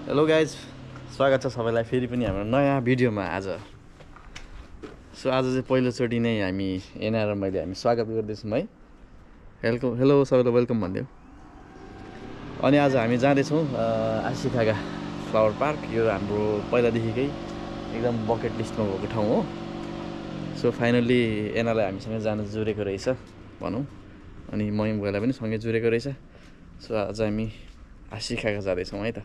Hello guys, स्वागत छ सबैलाई फेरि पनि हाम्रो नयाँ भिडियोमा आज। सो आज चाहिँ पहिलोचोटि नै हामी एना र मैले स्वागत गर्दैछौँ है। हेलो सबैलाई वेलकम भनिदेऊ। अनि आज हामी जाँदैछौँ आशिखागा फ्लावर पार्क। यो हाम्रो पहिलादेखिकै एकदम बकेट लिस्टमा भएको ठाउँ हो। सो फाइनल्ली एनालाई हामीसँग जान जुरेको रहेछ भनौँ, अनि मयमलाई पनि सँगै जुरेको रहेछ। सो आज हामी आशिखागा जाँदैछौँ है त।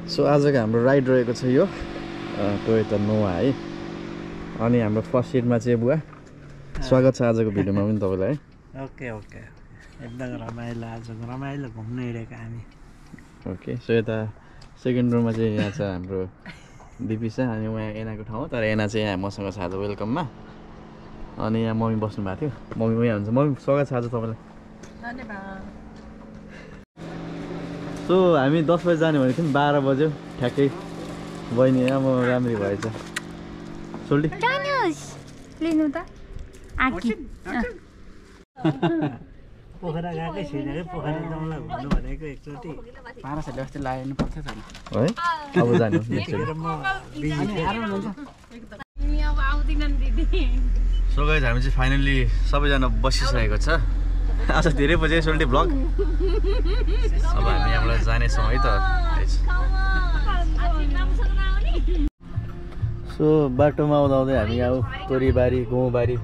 सो आजको हाम्रो राइड रहेको छ यो टोयोटा नोआ है। अनि हाम्रो फर्स्ट सिटमा चाहिँ बुवा स्वागत छ आजको भिडियोमा पनि तपाईँलाई है। ओके एकदम रमाइलो, आजको रमाइलो घुम्नु हिँडेको हामी। ओके, सो यता सेकेन्ड रोमा चाहिँ यहाँ छ हाम्रो दिपी छ, अनि उहाँ एनाको ठाउँ हो। तर एना चाहिँ यहाँ मसँग छ आज वेलकममा। अनि यहाँ मम्मी बस्नु भएको थियो, मम्मी उहाँ हुन्छ। मम्मी स्वागत छ आज तपाईँलाई। धन्यवाद। सो हामी 10 बजी जाने भनेको थियौँ, 12 बज्यो ठ्याक्कै। बहिनी यहाँ म राम्ररी भएछ सोल्टी लिनु त आकी पोखरा गएकै छैन कि, पोखरा जाउँला घुम्नु भनेको एकचोटि 1200 जस्तो लाग्नु पर्छ त है। अब जानु सो गाइज, हामी चाहिँ फाइनल्ली सबैजना बसिसकेको छ। आज धेरै बजे सोल्टी ब्लग। अब हामी यहाँबाट जानेछौँ है त। सो बाटोमा आउँदै हामी अब तोरीबारी गाउँबारी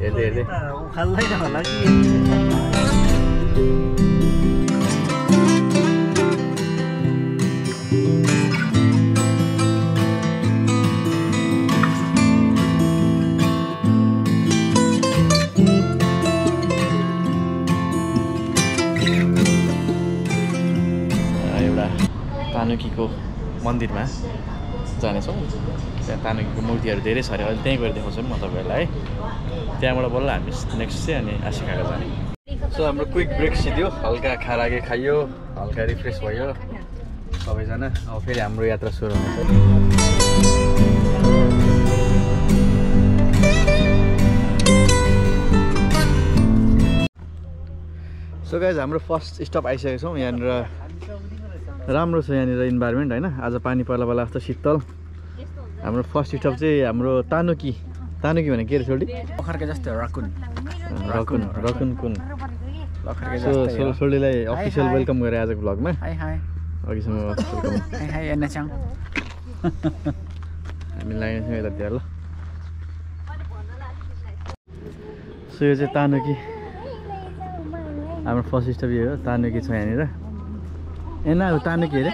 हेर्दै हेर्दै उखाल्दैन होला कि। तानुकीको मन्दिरमा जानेछौँ। त्यहाँ तानुकीको मूर्तिहरू धेरै छ अरे, अहिले त्यहीँ गएर देखाउँछु म तपाईँहरूलाई है। त्यहाँबाट बल्ल हामी नेक्स्ट चाहिँ अनि आशिखागा जाने। सो हाम्रो क्विक ब्रेक सिद्धियो, हल्का खारागे खाइयो, हल्का रिफ्रेस भयो सबैजना। अब फेरि हाम्रो यात्रा सुरु हुनेछ। सो गाइज, हाम्रो फर्स्ट स्टप आइसकेको छौँ। यहाँनिर राम्रो छ, यहाँनिर इन्भाइरोमेन्ट होइन। आज पानी पर्ला बेला जस्तो शीतल। हाम्रो फर्स्ट स्टप चाहिँ हाम्रो तानुकी भने के अरे सोल्टी? पोखरको जस्तो रकुन कुन। सो सोल्टीलाई अफिसियल वेलकम गरेँ आजको भ्लगमा। हाई अघिसम्म वेलकम। हाई एनाचाङ। हामी लागिन्छौँ यतातिर ल। सो यो चाहिँ तानुकी, हाम्रो फर्स्ट स्टप यो हो। तानुकी छ यहाँनिर। एना तानुकी अरे।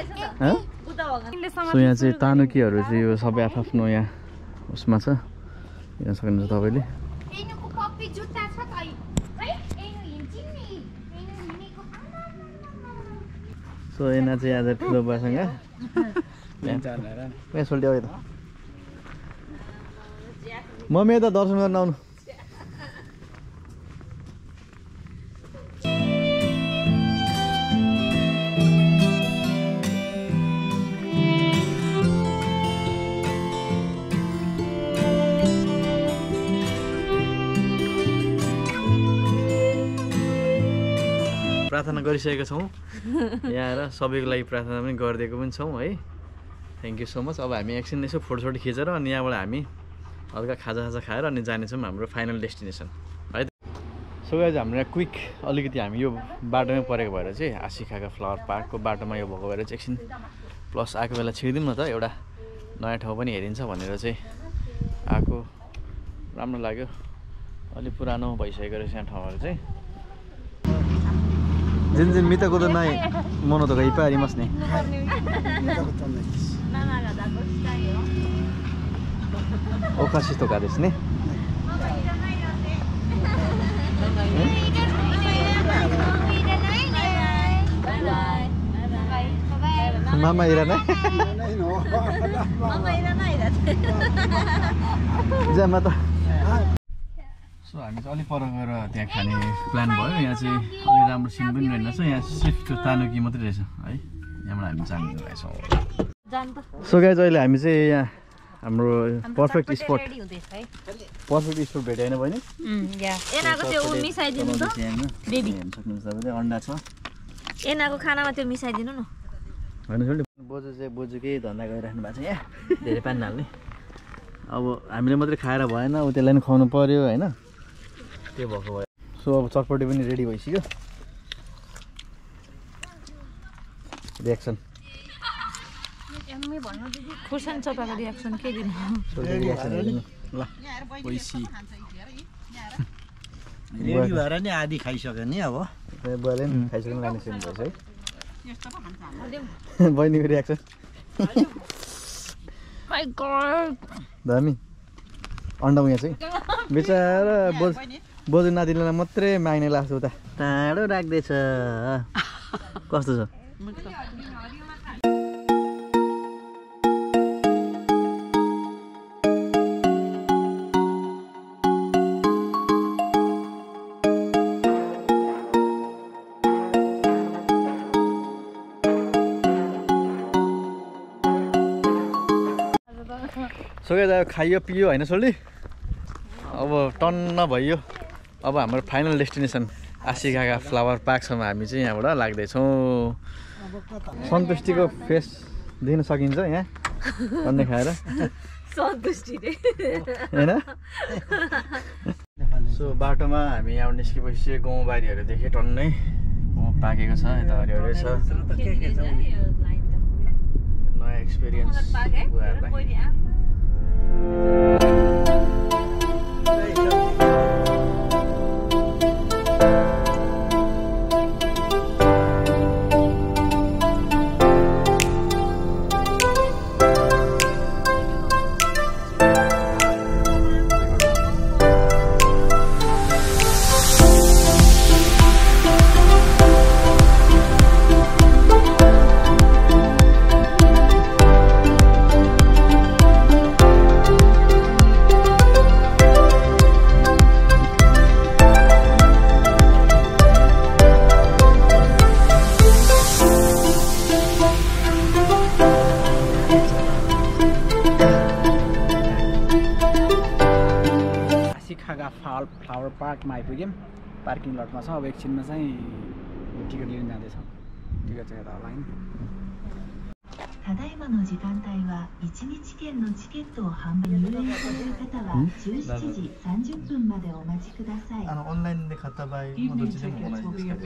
सो यहाँ चाहिँ तानुकीहरू चाहिँ यो सबै आफ्नो यहाँ उसमा छ, यहाँ सक्नुहुन्छ तपाईँले। सो एना चाहिँ आज ठुलो बुवासँग सोल्टी अब यता मम्मी यता दर्शन गर्न आउनु। प्रार्थना गरिसकेका छौँ यहाँ आएर, सबैको लागि प्रार्थना पनि गरिदिएको पनि छौँ है। Thank you so much. अब हामी एकछिन यसो फोटोसोटो खिचेर अनि यहाँबाट हामी हल्का खाजा खाएर अनि जानेछौँ हाम्रो फाइनल डेस्टिनेसन है। सो गाइज, हाम्रो यहाँ क्विक अलिकति हामी यो बाटोमै परेको भएर चाहिँ आशिखागा फ्लावर पार्कको बाटोमा यो भएको भएर चाहिँ एकछिन प्लस आएको बेला छिरिदिउँ न त, एउटा नयाँ ठाउँ पनि हेरिन्छ भनेर चाहिँ आएको। राम्रो लाग्यो, अलिक पुरानो भइसकेको रहेछ यहाँ ठाउँहरू चाहिँ। जिन मिता को तो नाई मोनो तो कहीं पारी मस नहीं। ओकाशी तो का देश ने। मामा इराना। जय माता। सो हामी चाहिँ अलिक पर गएर त्यहाँ खाने प्लान भयो। यहाँ चाहिँ अलि राम्रो सिन पनि रहेछ। यहाँ सिफ्ट तानुकी मात्रै रहेछ है, यहाँबाट हामी जाने रहेछौँ। सो गाइज, अहिले हामी चाहिँ यहाँ हाम्रो पर्फेक्ट स्पट भेट्यो होइन बहिनी? एनाको खानामा त्यो मिसाइदिनु न। बोजू चाहिँ बोजूकै धन्दा गरिराख्नु भएको छ यहाँ धेरै पानी हाल्ने अब हामीले मात्रै खाएर भएन उ त्यसलाई पनि खुवाउनु पर्यो होइन त्यो भएको भयो सो अब चटपटी पनि रेडी भइसक्यो रियाक्सन खुर्सानी चपाको रियाक्सन के दिनु ल पैसी रेडी भएर नि आधी खाइसक्यो नि अब बुवाले पनि खाइसक्नु लाने सुन्नु भएछ है बहिनीको रियाक्सन दामी अन्डा उयो चाहिँ बिचरा बोजू नातिनीलाई मात्रै माग्ने लाग्छ उता टाढो राख्दैछ कस्तो छ सो गाइस खाइयो पियो होइन सोल्डी अब टन्न भइयो अब हाम्रो फाइनल डेस्टिनेसन आशिकाका फ्लावर पार्कसम्म हामी चाहिँ यहाँबाट लाग्दैछौँ सन्तुष्टिको फेस देख्न सकिन्छ यहाँ टन्नै खाएर होइन सो बाटोमा हामी यहाँ निस्केपछि गाउँबारीहरू देखेँ टन्नै गाउँ पाकेको छ यता हरिहरै छ नयाँ एक्सपिरियन्स बुवाहरूलाई फ्लावर पार्कमा आइपुग्यौँ पार्किङ लटमा छ अब एकछिनमा चाहिँ टिकट लिन जाँदैछौँ टिकट चाहिँ यता लाइन ただいまの時間帯は1日券のチケットを販売入園される方は17時30分までお待ちください。オンラインで買った場合もどっちでも同じですか？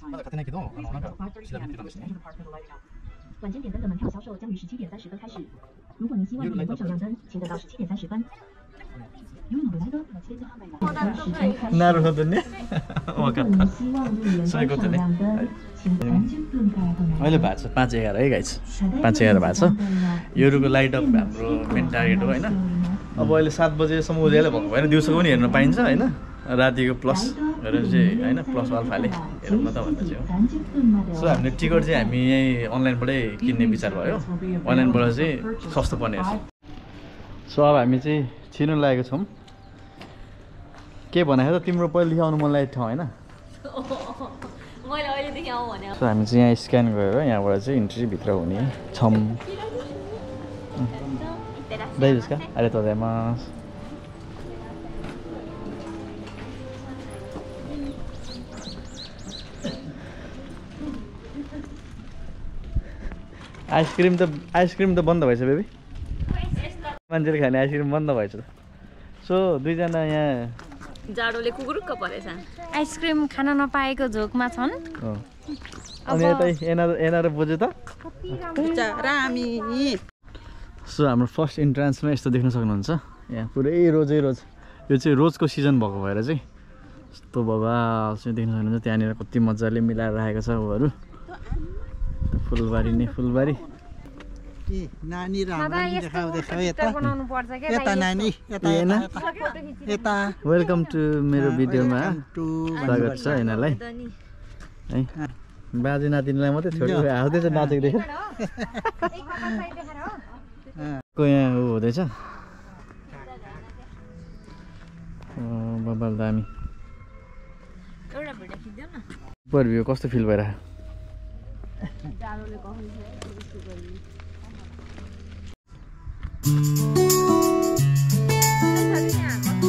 まだ買ってないけど、なんか調べてたんですね。晚间点灯的门票销售将于17点30分开始。如果您希望入园观赏亮灯，请等到17点30分。なるほどね。分かった。そういうことね。अहिले भएको छ 5:11 है गाइस 5:11 भएको छ योरुको लाइट अप हाम्रो मेन टार्गेट हो होइन अब अहिले 7 बजेसम्म उज्यालो भएको भएन दिउँसोको पनि हेर्न पाइन्छ होइन रातिको प्लस गरेर चाहिँ होइन प्लस अल्फाले हेरौँ न त भन्दा चाहिँ हो सो हामीले टिकट चाहिँ हामी यहीँ अनलाइनबाटै किन्ने विचार भयो अनलाइनबाट चाहिँ सस्तो पर्ने रहेछ सो अब हामी चाहिँ छिर्नु लागेको छौँ के भनेको त तिम्रो पहिले लेखाउनु मन लागेको ठाउँ होइन सो हामी चाहिँ यहाँ स्क्यान गरेर यहाँबाट चाहिँ इन्ट्री भित्र हुने छौँ दाइज का अरे त दाइमास आइसक्रिम त बन्द भएछ बेबी मान्छेले खाने आइसक्रिम बन्द भएछ सो दुईजना यहाँ जाडोले कुकुरुक्क परेछ आइसक्रिम खान नपाएको झोकमा छन् अनि यतै एना र बोजू त सो हाम्रो फर्स्ट इन्ट्रान्समा यस्तो देख्न सक्नुहुन्छ यहाँ पुरै रोजै रोज यो चाहिँ रोजको सिजन भएको भएर चाहिँ यस्तो बबाल चाहिँ देख्न सक्नुहुन्छ त्यहाँनिर कति मजाले मिलाएर राखेको छ उहरू फुलबारी नै फुलबारी नानी र हाम्रो देखाउँदैछ यता नानी यता वेलकम टु मेरो भिडियोमा स्वागत छ यिनीहरूलाई है बाजे नातिनीलाई मात्रै छोडेर हाँस्दैछ नाचेको देखेर को यहाँ ऊ हुँदैछ बबाल दामी सुपर भ्यू कस्तो फिल भइरहेको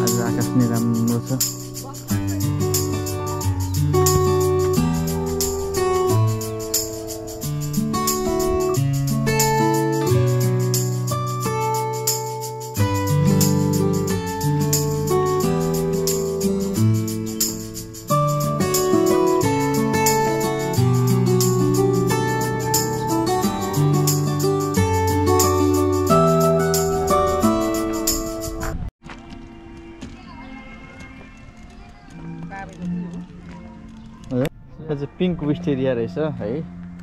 आज आकाश नै राम्रो छ चाहिँ पिङ्क विस्टेरिया रहेछ है।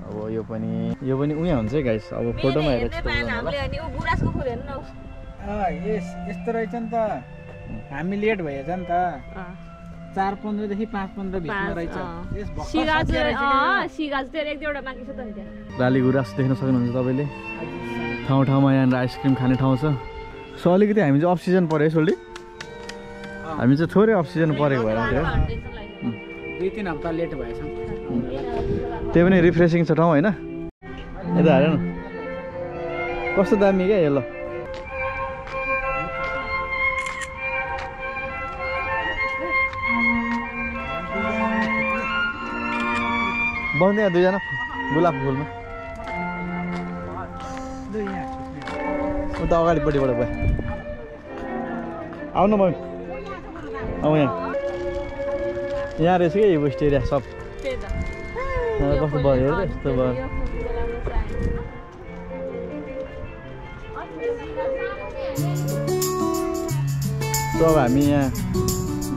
अब यो पनि उहाँ हुन्छ है गाइस। अब फोटोमा हेरेर यस्तो रहेछ नि त, हामी लेट भएछ नि त, 4:15 देखि 5:15 भित्रमा रहेछ। लाली गुराँस देख्न सक्नुहुन्छ तपाईँले। ठाउँ ठाउँमा यहाँनिर आइसक्रिम खाने ठाउँ छ। सो अलिकति हामी चाहिँ अफ सिजन पऱ्यो है सोल्डी, हामी चाहिँ थोरै अफ सिजन परेको भएर थियो। 2-3 हप्ता लेट भएछ। त्यही पनि रिफ्रेसिङ छ ठाउँ होइन। यता हेर न कस्तो दामी क्या यो। ल बस्ने यहाँ दुईजना गुलाब फुलमा उता अगाडिपट्टिबाट गयो। आउनु भयो अब यहाँ रहेछ क्या यो विस्टेरिया सब। कस्तो भयो हेर यस्तो भयो। सो अब हामी यहाँ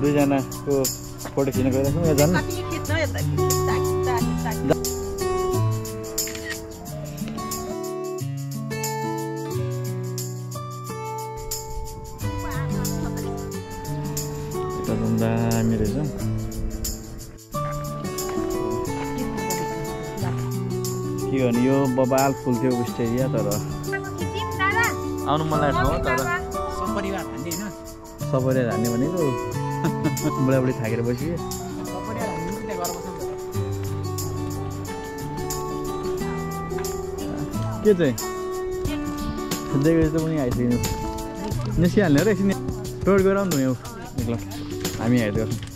दुईजनाको फोटो खिच्न गइरहेको छौँ। यहाँ जानु दामी रहेछ। के गर्नु यो बबाल फुल थियो विस्टेरिया, तर आउनु मलाई ठाउँ तर सपरिवार हान्ने होइन, सपरिवार हान्ने भनेको बुढाबुढी थाकेर बसियो। सपरिवार हान्ने चाहिँ त्यहाँ घर बस्नु के चाहिँ देखेको जस्तो पनि आइसक्यो। निस्किहाल्ने हो र एकछिन टोट गएर आउनु यहाँ निक्ल हामी हेर्दै गर्छौँ।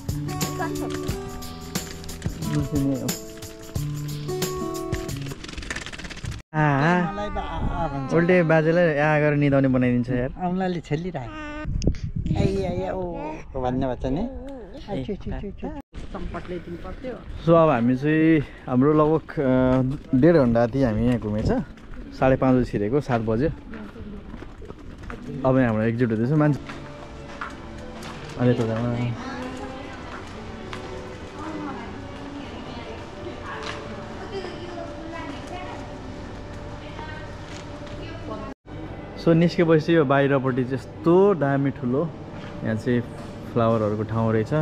उल्टे बाजेलाई यहाँ गएर निदाउने बनाइदिन्छ यार। औँलाले छेलिरहेको भन्ने भन्छ नि। सो अब हामी चाहिँ हाम्रो लगभग 1.5 घन्टा जति हामी यहाँ घुमेछ। 5:30 बजी छिरेको 7 बज्यो। अब यहाँ हाम्रो एक्जिट हुँदैछ मान्छे अहिले त। सो निस्केपछि यो बाहिरपट्टि चाहिँ यस्तो दामी ठुलो यहाँ चाहिँ फ्लावरहरूको ठाउँ रहेछ।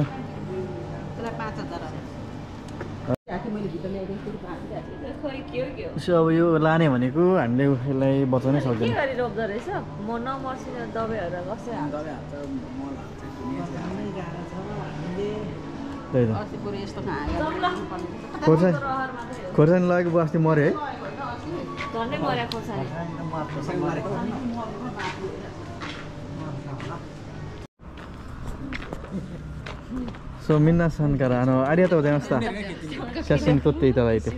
सो अब यो लाने भनेको हामीले यसलाई बचाउनै सक्दैन। खोर्सानी लगेको बुवा अस्ति मऱ्यो है। So minnasan kara ano arigatou gozaimashita. Shashin totte itadaite.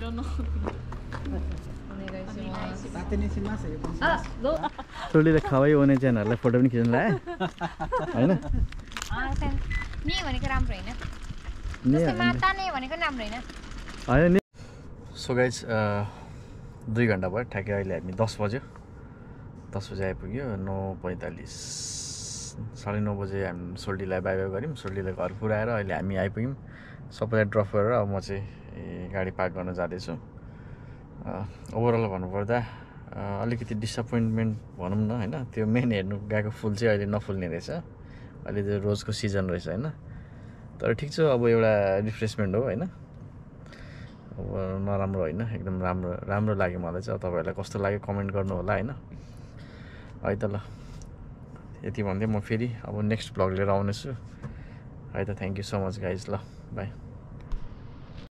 सोल्डीले खावै ओने च्यानहरुलाई फोटो पनि खिच्न लाए हैन नि भनेको राम्रो हैन जस्तै माता नै भनेको राम्रो हैन हैन नि सो गाइस 2 घण्टा भयो ठ्याक्कै अहिले हामी 10 बजे आइपुग्यो 9:45 9:30 बजे हामी सोल्डीलाई बाइ बाइ गर्यौं सोल्डीलाई घर पुर्याएर अहिले हामी आइपुग्यौं सबैलाई ड्रप गरेर अब म चाहिँ गाडी पार्क गर्न जाँदै छु ओभरअल भन्नुपर्दा अलिकति डिसअपोइन्टमेन्ट भनौं न हैन त्यो मेन हेर्नु गएको फुल चाहिँ अहिले नफुल्ने रहेछ अहिले त्यो रोजको सिजन रहेछ हैन तर ठीक छ अब एउटा रिफ्रेशमेन्ट हो हैन अब नराम्रो हैन एकदम राम्रो लाग्यो मलाई चाहिँ तपाईहरुलाई कस्तो लाग्यो कमेन्ट गर्नु होला हैन है त ल यति भन्दै म फेरि अब नेक्स्ट भ्लग लिएर आउने छु है त thank you so much guys ल बाइ